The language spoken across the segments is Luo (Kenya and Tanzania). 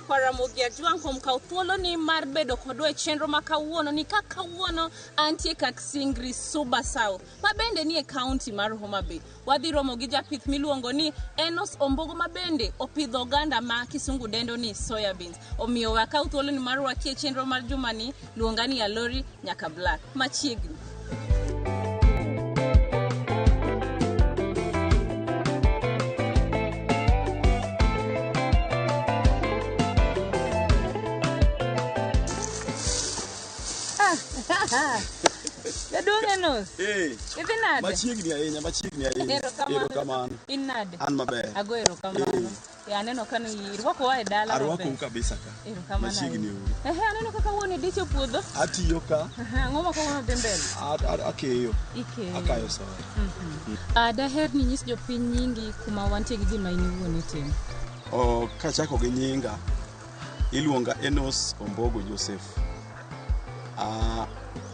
nyakwar Ramogi Ajwang' kuom kawo thuoloni mar bedo kodwa e chenro ma kawuono ni ka kawuono antie Kaksingri Suba South ma bende nie kaunti mar Homa Bay. Wadhi romo gi japith miluongo ni Enos Ombogo ma bende opidho oganda ma kisungu dendo ni soya beans. Omiyo wakaw thuoloni mar rwaki e chenro mar jumani, luonga ni Alori nyaka Black. Machiegni. Jaduong' Enos. Eh, Idhi nade? machiegni ahinya, machiegni ahinya. Erokamano. Erokamano. In nade? An maber. Ago erokamano. Eh, aneno ka ni irwakowa e dala Arwakou maber. kabisa ka. Erokamano. Machiegni ahinya. uru. Ehe, aneno kaka wuon idich e puodho. Atiyo ka, Aha, ang'o ma kawuono dhi mbele? akeyo, Ikeyo. akayo soya. Ah, daher ni nyis jopiny nyingi kuma wantie gi gima in iwuon itimo. O, kachako gi nyinga, iluonga Enos Ombogo Joseph. Ah,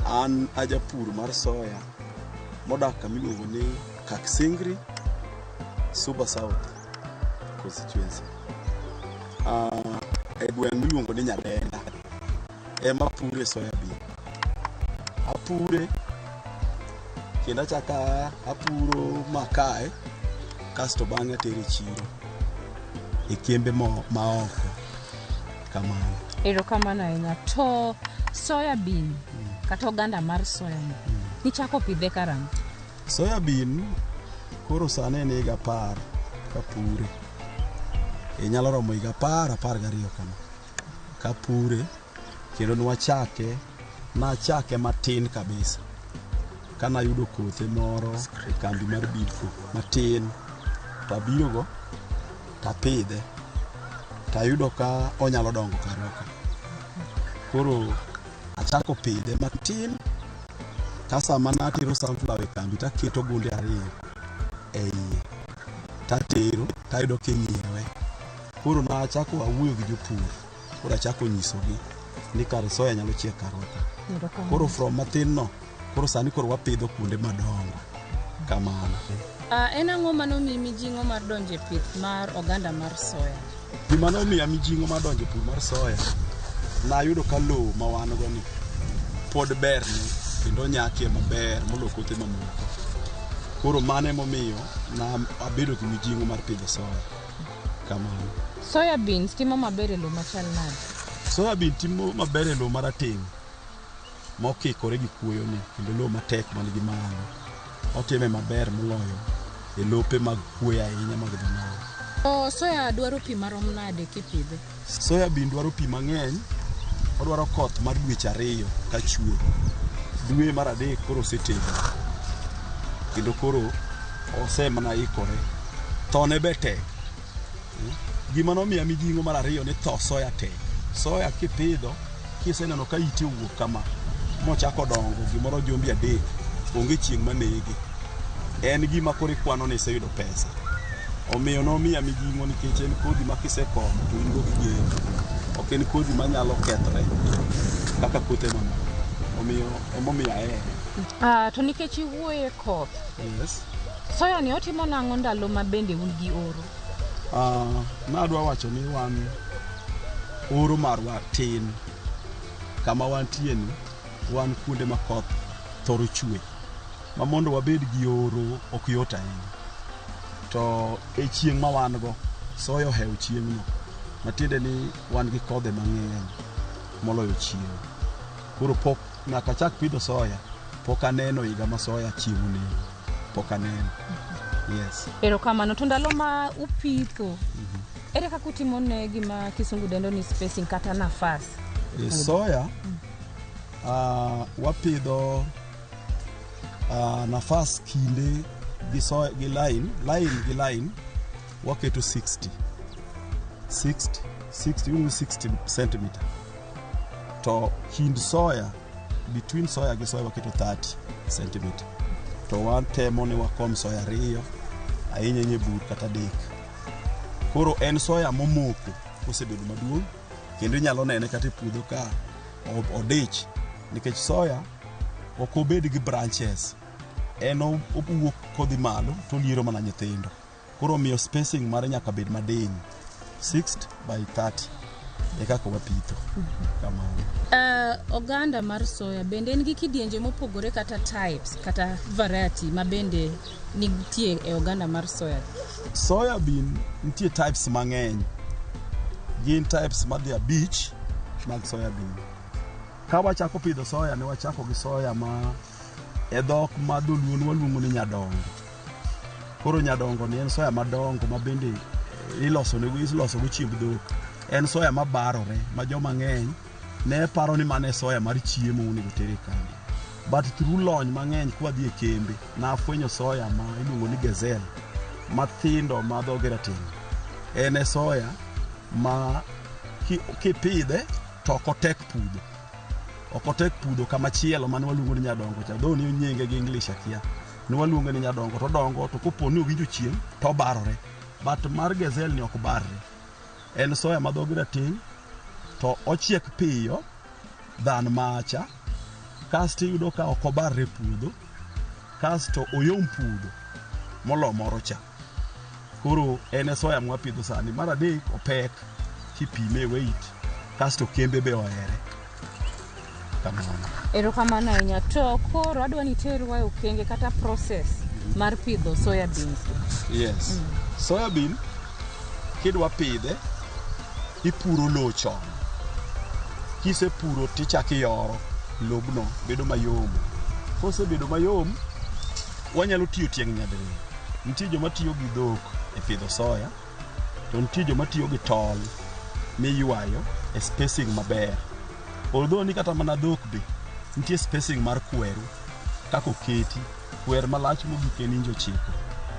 an ajapur mar soya modak kama iluongo ni Kaksingri, Suba South constituency. Ah, e gweng' miluongo ni Nyadenda ema apure soya bean. Apure kendo achaka apuro makae kasto bang'e atere e chiro e kembe maoko kamano. Erokamano ahinya. To soya bean kata oganda mar soya ni nichako pidhe karang'o? Soya bean koro sani en higa 10 kapure. E nyalo romo higa 10, 12 kama kapure kendo nwachake, nachake matin kabisa kanayudo kothe moro e kambi mar Bidco matin tabirogo tapidhe tayudo ka onyalo dongo karwa ka. Koro achako pidhe matin ka sama natero sunflower e kambi taketo gunde 2 e iye tatero tayudo kinyiewe. Koro nachako awuoyo gi jopur, koro achako nyisogi ni kare soya nyalo chiek karwa ka. Koro from matin no, koro sani koro wapidho kuonde madongo kamano. En ang'o manomiyi mijing'o mar donjo e pith mar oganda mar soya? Gima nomiya mijing'o mar donjo e pur mar soya, nayudo ka lowo ma wan go ni pod berne kendo onyakie maber moloyo kothe mamoko. Koro mano emomiyo na abedo gi mijing'o mar pidho soya kamano. Soya beans timo maber e lowo machal nade? Soya bean timo maber e lowo marateng' mokikore gi kuoyo ni kendo lowo matek man gi malo. Otime maber moloyo e lope mag kuoyo ahinya mag dho nam. To soya dwaro pi marom nade kipidhe? Soya bean dwaro pi mang'eny, odwaro koth mar dweche 2 ka chwe. Dwe mar 3 koro osetegno kendo koro osemana ikore. Thone be tek. Gima nomiya mijing'o mar 2 ni tho soya tek. Soya kipidho, kiseneno ka ite owuok kama, mochako dongo gimoro jumbe 3, onge chieng' manege. En gima koro ikwano ni iseyudo pesa. Omiyo nomiya mijing'o nikech en kodhi ma kisekomo to in go gi geno. Ok en kodhi manyalo kethore kaka kothe mamoko. Omiyo emomiyo ahere. To nikech iwuoye koth, Yes. soya ni otimo nang'o ndalo ma bende un gi oro? Nadwa wacho ni wan oro marwa tin. Kama wantie ni wan kuonde ma koth thoro chwe. Ma mondo wabed gi oro ok yot ahinya. To e chieng' ma wan go, soya ohewo chieng'no. Matiende ni wan gi kodhe mang'eny moloyo chieng'. Koro pok nyaka chak pidho soya, pok aneno higa ma soya chieng' onego. Pok aneno. Yes. Erokamano. To ndalo ma upitho, ere kaka utimo ne gima kisungu dendo ni spacing kata nafas? E soya, wapidho nafas kinde gi soya gi line, line gi line waketo 60. 60, 60, iluongo ni 60 centimeter. To kind soya, between soya gi soya waketo 30 centimeter. To watemo ni wakom soya 2, ahinya ahinya e bur kata 3. Koro en soya momoko kosebedo maduong' kendo inyalo nene kata e puodho ka odich nikech soya ok obed gi branches. En owuok kodhi malo to oliero mana nyithindo. Koro omiyo spacing mare nyaka bed madiny 60 by 30. E kaka wapitho. Kamano. Oganda mar soya bende en gi kidienje mopogore kata types kata variety ma bende nitie e oganda mar soya? Soya bean nitie types mang'eny. Gin types madhi 5 mag soya bean. Ka wachako pidho soya, ne wachako gi soya ma e dhok ma dholuo ne waluongo ni nyadongo. Koro nyadongo ni en soya madongo ma bende iloso go chiemb dhok. En soya mabarore ma joma ng'eny ne paro ni mano e soya mar chiemo onego ter e kambi. But through lony mang'eny kwadhi e kembe, nafwenyo soya ma iluongo ni gazelle mathindo ma dhoge rateng'. En e soya ma kipidhe to ok otek pudho. Ok otek pudho kama chielo mane waluongo ni nyadongo cha. Though ni nyinge gi English akia. Ne waluonge ni nyadongo to odongo to kopo ni owinjo chieng' to obarore. But mar gazelle ni ok barre. En soya ma dhoge rateng' to ochiek piyo than macha. Kasto iyudo ka ok obarre e puodho. Kasto oyom pudho molo moro cha. Koro en e soya mwapidho sani. Mar adek opek kipime e weight. Kasto kembe be ohere. Kamano. Erokamano ahinya. To koro adwa ni iterwa e okenge kata process mar pidho soya beans. Yes. Soya bean kidwa pidhe ipuro lowo chon. Kisepuro tichako iyoro lobno bedo mayom. Kosebedo mayom, wanyalo tiyo tieng' nyadiriyo. Nitie joma tiyo gi dhok e pidho soya, to nitie joma tiyo gi tol miywayo e spacing maber. Although ni kata mana dhok be nitie spacing mar kweru kaka oketi. Kwer malach mogik en inch 9.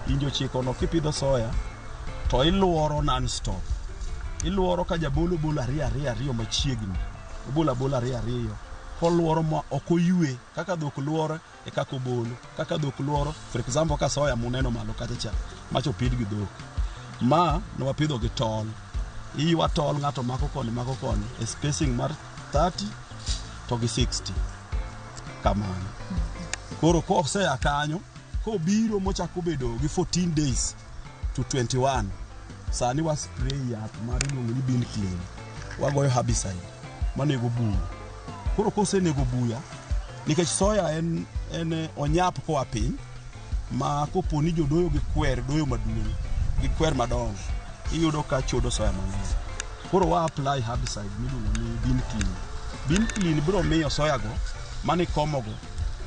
Inch 9 no kipidho soya to iluoro non-stop. Iluoro ka jabolo bolo ariyo ariyo ariyo machiegni. Obolo abola ariyo ariyo. Koluoro ma ok oywe kaka dhok luoro e kaka obolo. Kaka dhok luoro, for example ka soya muneno malo kacha cha, macha opidh gi dhok. Ma ne wapidho gi tol. Iywa tol ng'ato mako koni mako koni e spacing mar 30 to gi 60. Kamano. Koro kosea kanyo, kobiro mochako bedo gi 14 days to 21, sani wa spray yath mar iluongo ni bean clean. Wagoyo herbicide manego buya. Koro kosenego buya, nikech soya en onyap koa piny, ma kopo ni jodoyo gi kwer doyo maduong' gi kwer madongo, iyudo ka chodo soya mang'eny. Koro wa apply herbicide miluongo ni bean clean. Bean clean biro miyo soya go manikomogo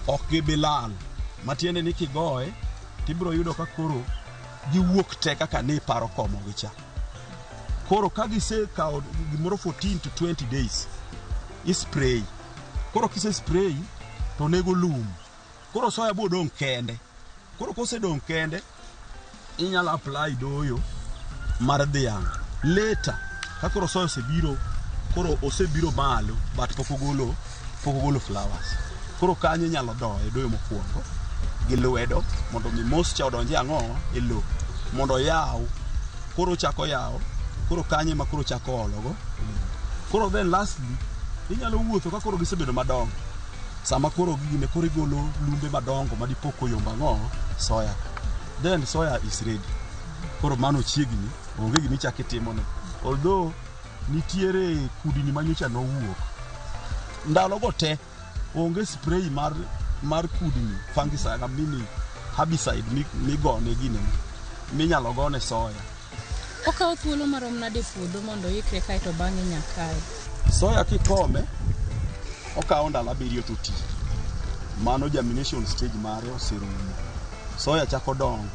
ok gibi lal. Matiende ni kigoye tibiro yudo ka koro giwuok te kaka ne iparo komogi cha. Koro ka gisekawo gimoro 14 to 20 days, i spray. Koro kise spray to nego lum. Koro soya bo dong' kende. Koro kosedong' kende, inyalo apply doyo mar dhiang'. Later, ka koro soya osebiro, koro osebiro malo but pok ogolo flowers. Koro kanyo inyalo doye doyo mokwongo gi lwedo mondo mi moisture odonj e ang'o e lowo mondo oyaw. Koro ochako yawo, koro kanyo ema koro ochako ologo. Koro then lastly, inyalo wuotho ka koro gisebedo madongo. Sama koro gine koro igolo lumbe madongo madipo koyombo ang'o soya. Then soya is ready. Koro mano chiegni, onge gima ichako itimone. Although nitiere kudni manyocha nowuok. Ndalogo te onge spray mar kudni fungicide mini herbicide migone gine minyalo gone soya. Okawo thuolo marom nade e puodho mondo oikre kaeto bang'e nyakaye? Soya kikome okawo ndalo 7 to oti. Mano germination stage mare oserumo. Soya chako dongo.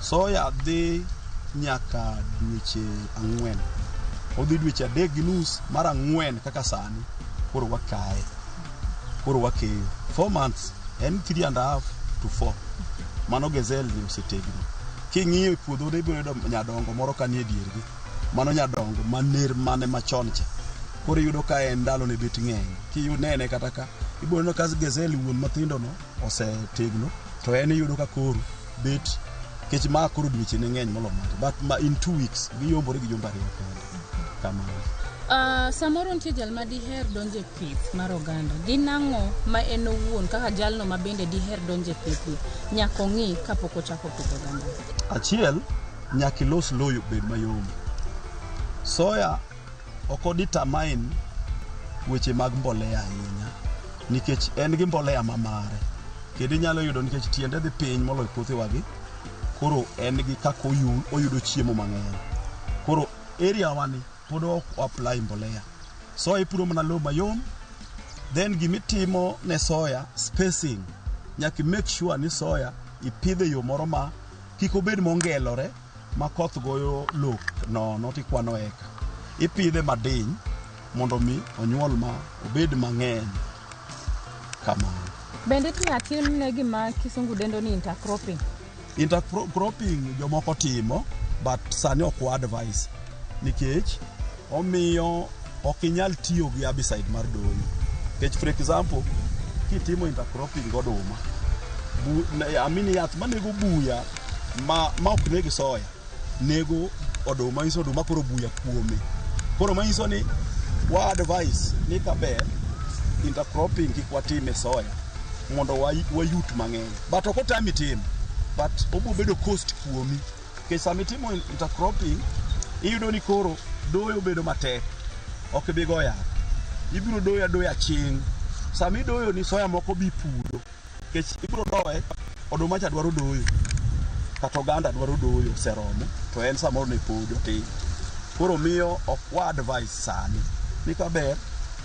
Soya dhi nyaka dweche 4. Odhi dweche 3.5 mar 4 kaka sani koro wakaye. Koro wakeyo. 4 months en 3.5 to 4. Mano gazelle ni osetegno. King'iyo e puodho ibiro yudo nyadongo moro ka nie diergi. Mano nyadongo maner mane machon cha. Koro iyudo ka en ndalo ne bet ng'eny. Kinene kata ka ibiro neno ka gazelle wuon mathindo no osetegno to en iyudo ka koro bet kech ma koro dweche ne ng'eny molo macha. But ma in 2 weeks giyombore gi jumbe 2 kende. Kamano. Samoro nitie jal ma diher donjo e pith mar oganda. Gin ang'o ma en owuon kaka jalno ma bende diher donjo e pithni nyaka ong'i kapok ochako pidho oganda? Achiel, nyaka ilos lowo bed mayom. Soya Ok o determine weche mag mbolea ahinya nikech en gi mbolea ma mare kendo inyalo yudo nikech tiende dhi piny moloyo kothewagi. Koro en gi kaka oyudo chiemo mang'eny. Koro area wani pod ok apply mbolea. Soya ipuro mana lowo mayom. Then gimitimo ne soya, spacing. Nyaka i make sure ni soya ipidho e yo moro ma kik obed mongelore ma koth goyo lo nono tikwano eka. Ipidhe madiny mondo mi onyuol ma obed mang'eny kamano. Bende inyalo timne gima kisungu dendo ni intercropping? Intercropping jomoko timo, but sani ok wa advise nikech omiyo ok inyal tiyo gi herbicide mar doyo. Nikech, for example, kitimo intercropping goduma, I mean, yath manego buya ma ok neg soya nego oduma, nyiso oduma koro buya kuome. Koro manyiso ni wa advise ni kaber intercropping kik watim e soya mondo wayut mang'eny, but ok otami timo, but obiro bedo cost kuomi nikech sama itimo intercropping iyudo ni koro doyo bedo matek. Ok ibi go yath, ibiro doyo adoya ching. Sama idoyo ni soya moko bi pudho nikech ibiro doye, oduma cha dwaro doyo kata oganda dwaro doyo oseromo, to en samoro ne pod otin. Koro miyo ok wa advise sani ni kaber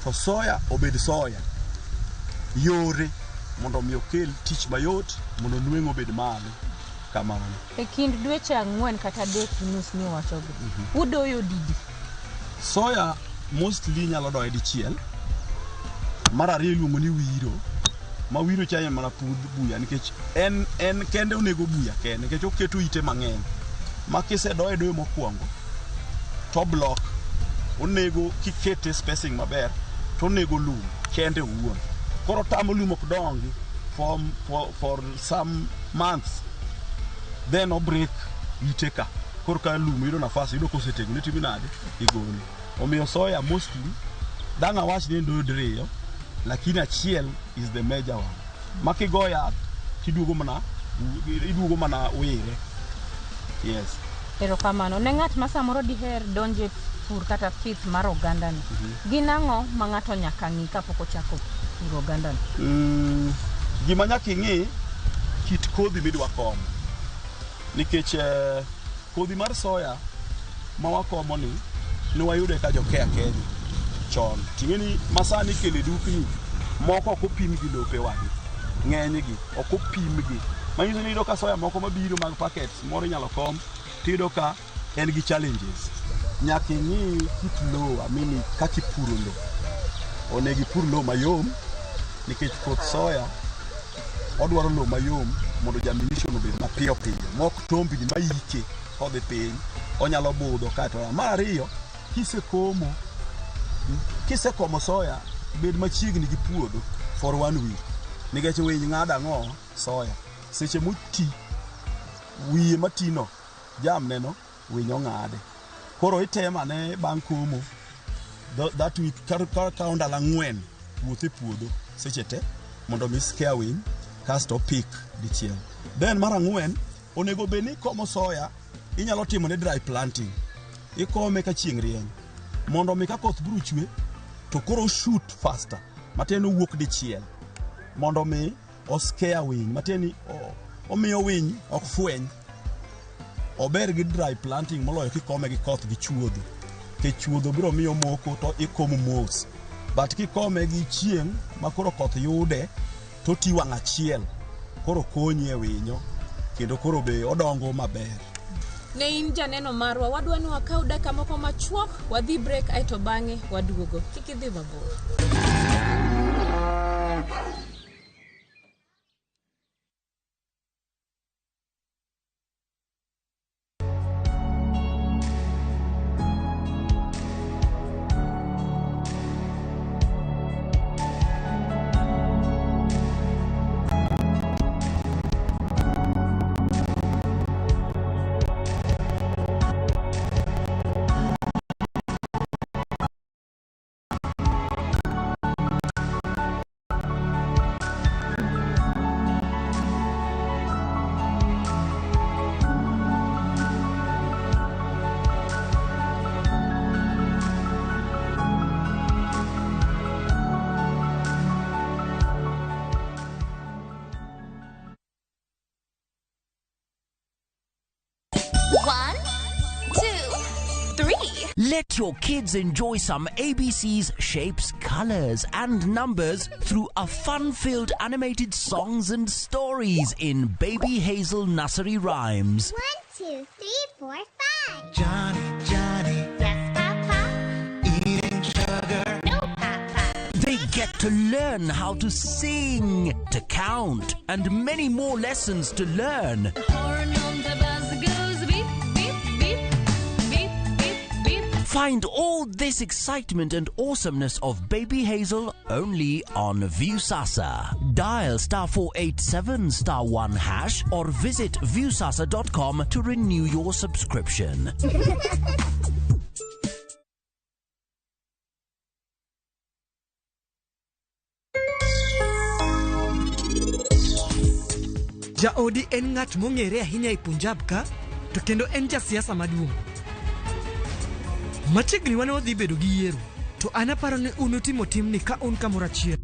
to soya obed soya yore mondo mi okel tich mayot mondo nweng'o obed malo kamano. E kind dweche 4 kata 3.5 miwachogi, udoyo didi? Soya mostly inyalo doye dichiel. Mar ariyo iluongo ni wiro. Ma wiro cha en mana pudh buya nikech en kende onego buya kende nikech oketo ite mang'eny. Ma kisedoye doyo mokwongo to block onego kikete spacing maber to onego lum kende owuon. Koro otamo lum ok dongi for some months, then o break ite ka. Koro ka lum yudo nafas, yudo kosetegno, itimo nade? Igolo. Omiyo soya mostly dang' awach ni en doyo diriyo, lakini achiel is the major one. Ma kigo yath tiduogo mana iduogo mana wire. Yes. Erokamano. Ne ng'at ma samoro diher donje pur kata pith mar ogandani, gin ang'o ma ng'ato nyaka ng'i kapok ochako puro ogandani? Gima nyaka ing'i kit kodhi midwa komo. Nikech kodhi mar soya ma wakomo ni ne wayude ka jo-Kea Kenya chon. Ting'e ni masani ikelo e dukni moko ok opim gi lope wagi. Ng'eny gi ok opim gi. Manyiso ni iyudo ka soya moko mabiro mag packets moro inyalo kom tiyudo ka en gi challenges. Nyaka ing'i kit lowo, I mean, kaka ipuro lowo. Onego ipur lowo mayom nikech koth soya odwaro lowo mayom mondo germination obed mapiyo piyo mok tombni maike kodhi piny onyalo budho kaeto. Mar ariyo, kisekomo kisekomo soya, bed machiegni gi puodho for one week nikech winy ng'ado ang'o soya seche moti wiye matino jamneno winy ong'ade. Koro itemo ane bang' komo that week ka kawo ndalo 4, wuoth e puodho seche te mondo mi scare winy kasto pick dichiel. Then mar ang'wen, onego bed ni ikomo soya, inyalo timo ne dry planting. Ikome ka chieng' rieny mondo mi ka koth biro chwe to koro shoot faster, matiende ni owuok dichiel mondo mi o scare winy, matiende ni omiyo winy ok fweny. Ober gi dry planting moloyo kikome gi koth gi chuodho, nikech chuodho biro miyo moko to ikomo mos, but kikome gi chieng' ma koro koth yude to oti wang' achiel, koro konyi e winyo kendo koro be odongo maber. Ne in janeno marwa, wadwa ni wakaw dakika moko machuok wadhi break, aeto bang'e waduogo. Kik idhi mabor. Let your kids enjoy some ABCs, shapes, colors, and numbers through a fun-filled animated songs and stories in Baby Hazel Nursery Rhymes. 1, 2, 3, 4, 5. Johnny, Johnny, Yes, Papa. eating sugar. No, Papa. They get to learn how to sing, to count, and many more lessons to learn. Horn on the bus goes beep, beep, beep, beep, beep, beep. Find all this excitement and awesomeness of Baby Hazel only on Viusasa. Dial *487 *1# or visit viusasa.com to renew your subscription. Jaodi en ng'at mong'ere ahinya e Punjab ka, to kendo en jasiasa maduong'. Machiegni wane wadhi bedo gi yiero, to an aparo ni un utimo timni ka un kamoro achiel.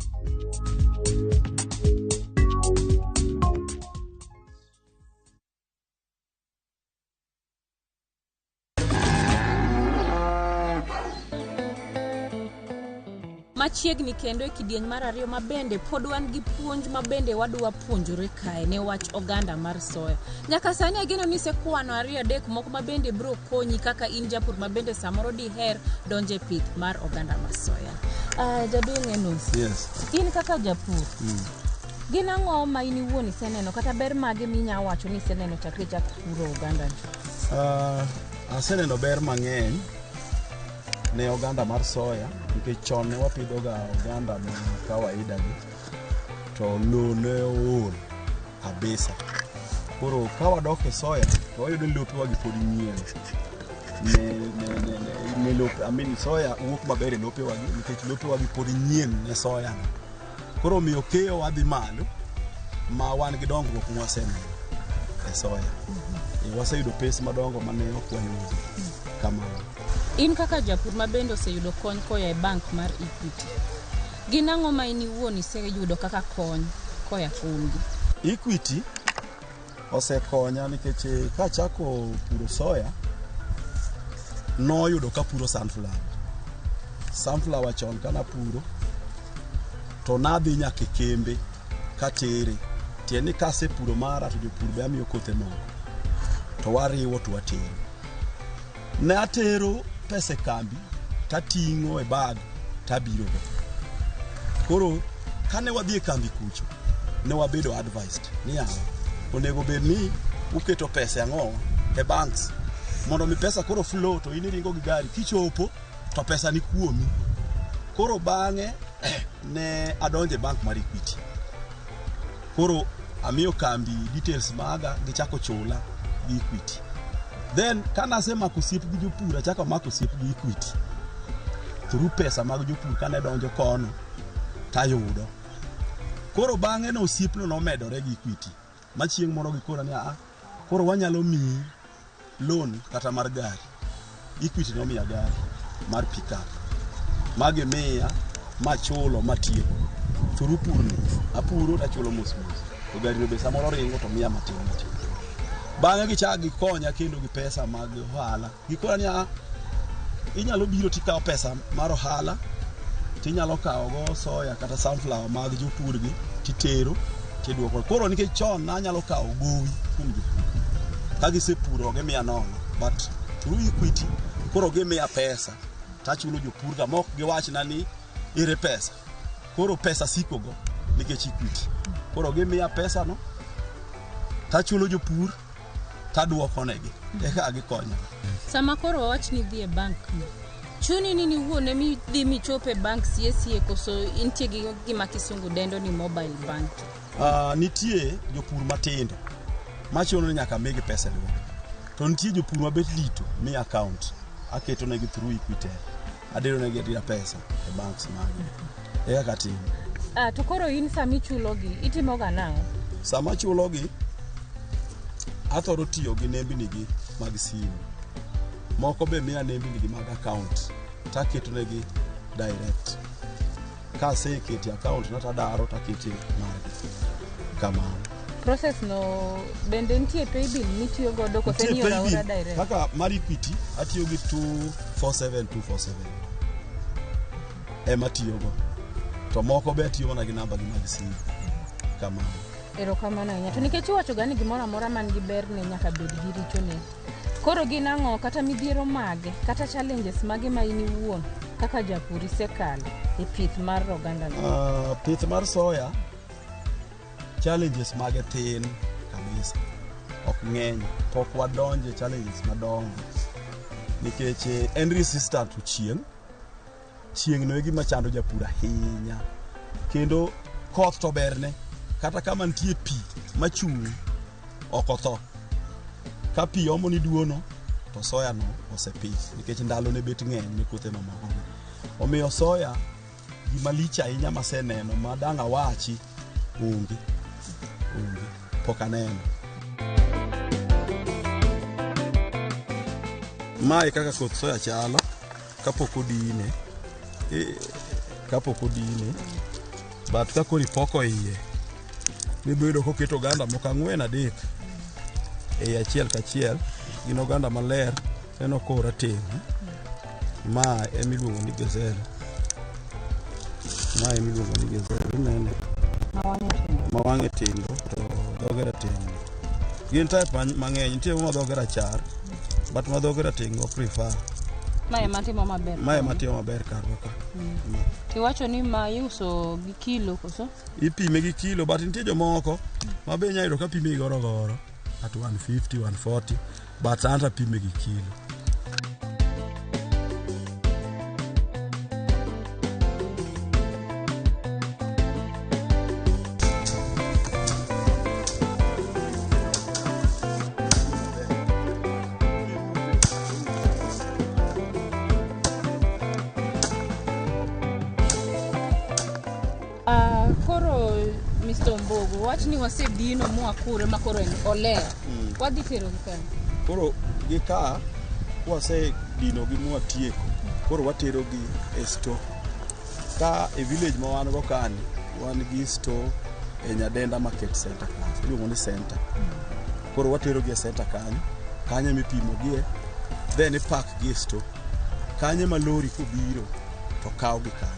Machiegni kendo e kidieny mar ariyo mabende pod wan gi puonj mabende wadwa puonjore kae ne wach oganda mar soya. Nyaka sani ageno ni isekwano ariyo adek moko mabende biro konyi kaka in japur mabende samoro diher donje pith mar oganda mar soya. Jaduong' Enos, Yes. in kaka japur, gin ang'o ma in iwuon iseneno kata ber mage minya wacho ni iseneno chakre ichak puro oganda ni? Aseneno ber mang'eny ne oganda mar soya nikech chon ne wapidho ga oganda ma kawaida gi to lowo ne ool kabisa. Koro ka wadok e soya to wayudo ni lopewa gi pod nyien. Ne lope, I mean, soya wuok maber e lopewa gi nikech lopewa gi pod nyien ne soya no. Koro omiyo keyo wadhi malo ma wan gi dongruok mwaseneno e soya. Waseyudo pes madongo mane ok wayudo kamano. In kaka japur mabende oseyudo kony koa e bank mar Equity, gin ang'o ma in iwuon iseyudo kaka kony koa kuomgi? Equity osekonya nikech kachako puro soya noyudo kapuro sunflower. Sunflower chon kanapuro to nadhi nyaka e kembe katere. Tiende ni kasepuro mara to jopur be amiyo kothe moko to wariwo to watero. Ne atero pesa e kambi tating'o e bag tabirogo. Koro kane wadhi e kambi kucho ne wabedo advised ni yawa onego bed ni uketo pesa e ang'o e banks mondo mi pesa koro flow to in iringo gi gari kichopo to pesa ni kuomi. Koro bang'e ne adonjo e bank mar Equity. Koro amiyo kambi details maga gichako chula gi Equity. Then kanasemako osiep gi jopur achako amako osiep gi Equity through pesa mag jopur kane donjo kono tayudo. Koro bang'e no osiepno nomedore gi Equity ma chieng' moro gikona ni aa koro wanyalo miyi loan kata mar gari. Equity nomiya gari mar pickup magimiya machulo matieko. Through purni apuro tachulo mos mos to gari no be samoro ringo to miya matin matin. Bang'e gichak gikonya kendo gi pesa mag ohala. Gikona ni aa inyalo biro tikawo pesa mar ohala tinyalo kawo go soya kata sunflower mag jopur gi titero tiduoko. Koro nikech chon nanyalo kawo gowi kuom jopur ka gisepuro gimiya nono but through Equity koro gimiya pesa tachulo jopur ga mok giwachna ni ere pesa. Koro pesa siko go nikech Equity. Koro gimiya pesa no tachulo jopur taduoko negi eka gikonya. Sama koro wawach ni idhi e bank ni, chuni ni iwuon ema idhi michop e bank sie sie koso intie gi gima kisungu dendo ni mobile banking? Nitie jopur matindo machuno ni nyaka migi pesa e lwedo. To nitie jopur mabet rito miya account aketo negi through Equitel. Adero negi adira pesa e banks magi. E kaka atimo. To koro in sama ichulogi itimoga nang'o? Sama achulogi athoro tiyo gi nembni gi mag simu. Moko be miya nembni gi mag account taketo negi direct. Kasekete account na tadaro takete margi. Kamano. Process no bende nitie paybill mitiyo godo kose Nitie ni oro aora paybill. direct? Kaka mar Equity atiyo gi 247247 ema atiyogo. To moko be atiyo mana gi namba gi mag simu. Kamano. Erokamano ahinya. To nikech iwacho ga ni gimoro amora man gi berne nyaka bed gi richone. Koro gin ang'o kata midhiero mage kata challenges mage ma in iwuon kaka japur isekalo e pith mar oganda no? Pith mar soya challenges mage tin kabisa, ok ng'eny, pok wadonje challenges madongo nikech en resistant to chieng'. Chieng' no e gima chando japur ahinya, kendo koth to berne kata kama nitie pi machung' ok otho. Ka pi omo ni duono to soya no osepith nikech ndalo ne bet ng'eny ne kothe mamoko gi. Omiyo soya gima lich ahinya maseneno ma dang' awachi onge, onge, pok aneno. Mae kaka koth soya chalo kapok odine, kapok odine, but ka koro ipoko iye, ibiro yudo koketo oganda moko ang'wen adek ei achiel kachiel, gin oganda maler, ineno ka orateng'. Ma emiluongo ni gazelle. Ma emiluongo ni gazelle, inene? Ma wang'e tindo to dhoge rateng'. Gin type mang'eny, nitie ma dhoge rachar, but ma dhoge rateng' go prefer. Mae ema timo maber. Mae ema timo maber karwa ka. Ma. Tiwacho ni ma iuso gi kilo koso? Ipime gi kilo, but nitie jomoko ma be inya yudo ka pime gi gorogoro at 150, 140, but an to apime gi kilo. Koro Mr. Ombogo, wach ni wasedino mwakure ma koro en oler. Wadhi tero gi kanye? Koro gi ka kwasedino gi mwatieko, koro watero gi e store. Ka e village ma wan go kani, wan gi store e Nyadenda Market Center kanyo, iluongo ni center. Koro watero gi e center kanyo, kanyo emipimo gie, then ipak gi e store. Kanyo ema lori kobiro to kawo gi kanyo.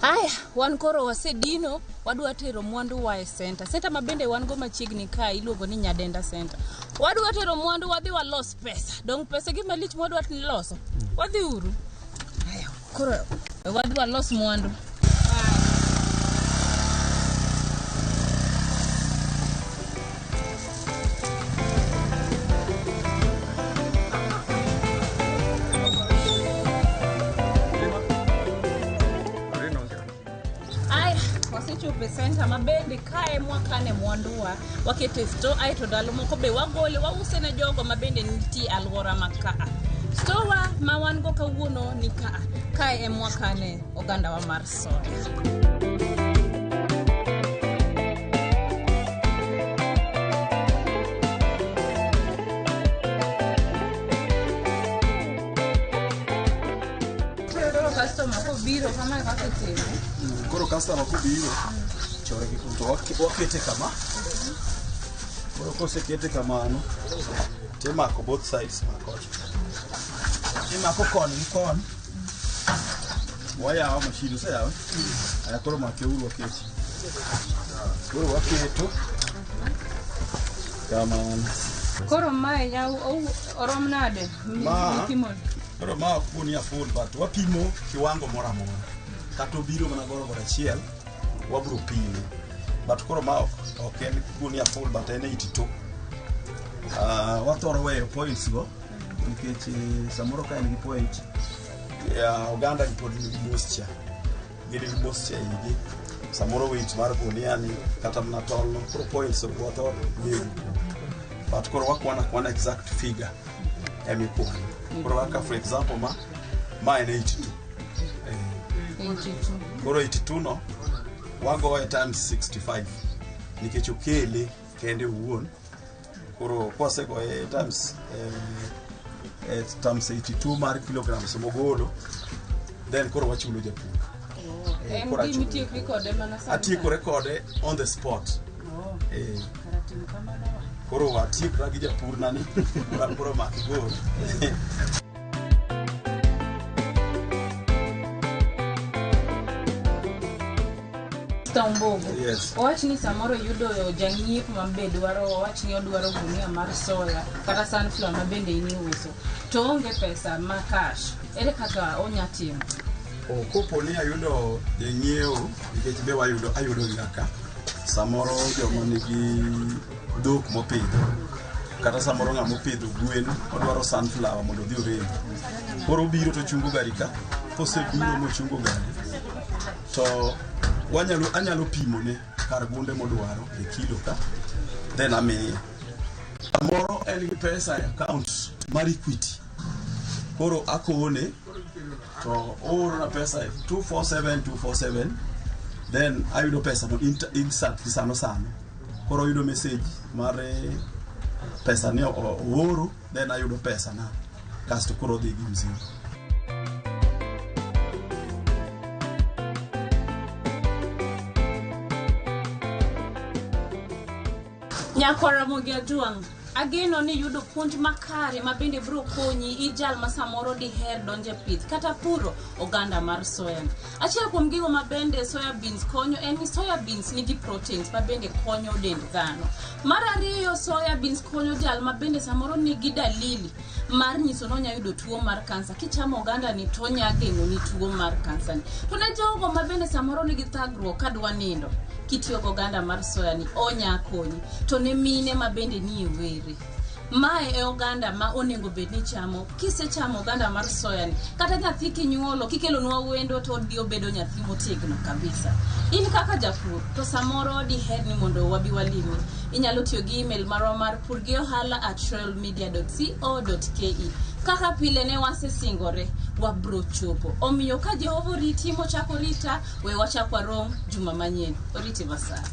Aya, wan koro wasedino, wadwa tero mwandu wa e center. Center ma bende wan go machiegni ka iluongo ni Nyadenda Center. Wadwa tero mwandu wadhi walos pesa. Dong pesa gima lich mwadwa loso. Wadhi uru. Aya, koro wadhi walos mwandu. Aya, wasechopo e center ma bende kae mwakane mwanduwa wakete store, aeto ndalo moko be wagole wause ne jogo ma bende nitie alwora ma kaa. Store wa ma wan go kawuono ni kaa, kae e mwakane ogandawa mar soya. Koro customer kobiro kamae kaka itime. Koro customer kobiro to wakete kama. Koro kosekete kamano, timako both sides ma kocha. Imako koni gi koni. Wayawo machine, oseyawe? Aya koro make uru waketi. Koro waketo. Kamano. Koro mae orom nade? Mipimo? Koro ma ok gunia full, but wapimo kiwango moro amora. Kata obiro mana gorogoro achiel, wabiro pime. But koro ma ok en gunia full, but en 82. Wathoro weyo points go, nikech samoro ka en gi point, oganda gi pod nigi moisture. Gin gi moisture eigi. Samoro weight mar gunia ni kata mana tolno, koro points ok wathor weyo. But koro wakwano akwana exact figure emikwano. Koro kaka for example ma en 82. 82. Koro 82 no wagoye times 65 nikech okele kende owuon. Koro kwasegoye times 82 mar kilograms mogolo, Then koro wachulo japur. Eh, En koro gima achulo. itiekri kode mana sani. Atiekore kode on the spot. Oh, Eh, kara tim kamano wa. koro atiekra gi japur nani koro mak gol. Mr. Ombogo. Yes. Owach ni samoro yudo jang'iepo ma be dwaro owach ni odwaro gunia mar soya kata sunflower ma bende in iuso to oonge pesa ma cash. Ere kaka onya timo? O, kopo ni ayudo jang'iewo nikech be wayudo ayudo gi kaka samoro joma nigi dhok mopidho kata samoro ng'ama opidho gwen odwaro sunflower mondo odhi oregi koro obiro to ochungo gari ka kosebiro mochungo gari to wanyalo anyalo pimone kar gunde modwaro e kilo ka then amiye samoro en gi pesa e account mar Equity koro akone to oorona pesa e 247 247 then ayudo pesa no instant sano sano koro oyudo message mar pesa ni ooro then ayudo pesa na kasto koro odhi gi mzigo. Nyakwara Ramogi Ajwang', ageno ni yudo puonj makare ma bende biro konyi ijal ma samoro diher donje pith kata puro oganda mar soya. Achiel kuom gigo ma bende soya beans konyo en ni soya beans nigi proteins ma bende konyo dend dhano. Mar ariyo, soya beans konyo jal ma bende samoro nigi dalili mar nyiso ni onya yudo tuo mar kansa. Kichamo oganda ni to onya geng'o ni tuo mar kansa ni. To ne jogo ma bende samoro nigi thagruok kadwa nindo, kitiyo gi oganda mar soya ni onya konyi. To ne mine ma bende nie were, mae e oganda ma onego bed ni chamo. Kisechamo oganda mar soya ni, kata nyathi kinyuolo kikelonwa wendo to odhi obedo nyathi motegno kabisa. In kaka japur to samoro diher ni mondo wabi walimi, inyalo tiyo gi email marwa mar purgiohala@royalmedia.co.ke. Kaka pile ne wasesingore, wabro chopo. Omiyo ka Jehova oriti mochako rita, we wachak warom juma manyien. Oriti masaa.